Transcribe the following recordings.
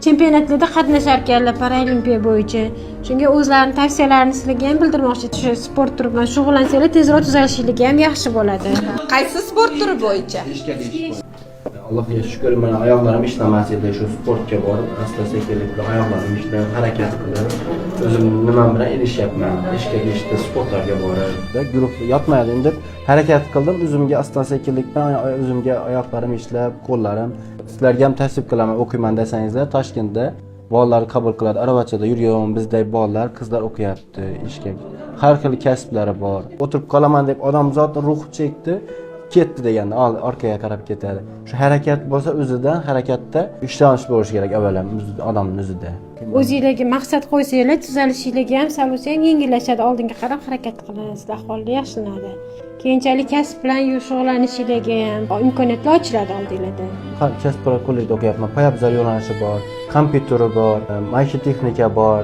Chempionatlarda qatnashar ekanlar paralimpiya bo'yicha. Shunga o'zlarini tavsiyalarini sizlarga ham bildirmoqchi. Shu sport turi bilan shug'ullansanglar, tezroq tuzalishligiga ham yaxshi bo'ladi. Qaysi sport turi bo'yicha? Allohga shukur, mana oyoqlarim ishlamas edi. Shu sportga borib, asta sekinlik bilan oyoqlarim ishlab, harakat qilib, o'zim nimam bilan erishyapman. Eshkak eshikda sportlarga borib, guruh yotmaydim deb harakat qildim. O'zimga asta sekinlik bilan o'zimga oyoqlarim ishlab, qo'llarim. Sizlarga ham tavsiya qilaman, o'qiyman desangizlar, Toshkentda bolalar qabul qiladi. Aravachada yurgan bizdagi bolalar, qizlar o'qiyapti eshkak. Har xil kasblari bor. O'tirib qolaman deb odamzod ruhi chekdi, ketdi deganda orqaga qarab ketadi. Shu harakat bo'lsa, o'zidan harakatda ishonish bo'lishi kerak avval ham odamning o'zida. O'zinglarga maqsad qo'ysanglar, tuzalishinglarga ham sal bo'lsa ham yengillashadi. Oldinga qarab harakat qilasizlar, ahvol yaxshilanadi. Keyinchalik kasb bilan shug'ullanishinglarga ham imkoniyatlar ochiladi oldinglarda. Kasb kollejda o'qiyapman. Poyabzal yo'nalishi bor, kompyuteri bor, maishiy texnika bor,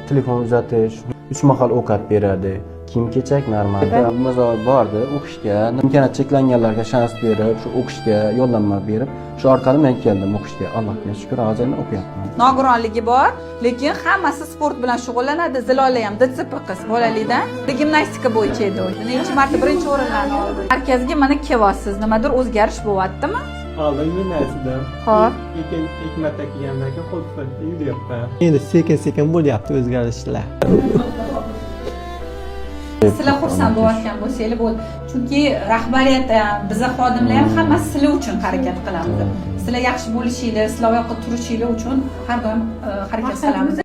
telefon uzatish, uch mahal ovqat beradi. Kiyim kechak normal. Maza bordi o'qishga, imkoniyati cheklanganlarga shans berib, shu o'qishga yo'llanma berib, shu orqali men keldim o'qishga. Allohga shukur, hozir o'qiyapman. Nogironligi bor, lekin hammasi sport bilan shug'ullanadi. Zilola ham DSP qiz bolalikdan. Gimnastika bo'yicha edi u. Necha marta birinchi o'rinlarni oldi. Markazga mana kelyapsiz. Nimadir o'zgarish bo'lyaptimi? Oldin yurmasdim. Xo'p. Lekin ilk marta kelgandan keyin qo'l sifatida yuryapman. Endi sekin sekin bo'lyapti o'zgarishlar. Sizlar xursand bo'layotgan bo'lsanglar bo'ldi. Chunki rahbariyat ham, biza xodimlar ham hammasi sizlar uchun harakat qilamiz. Sizlar yaxshi bo'lishinglar, sizlar oyoqqa turishinglar uchun har doim harakat qilamiz.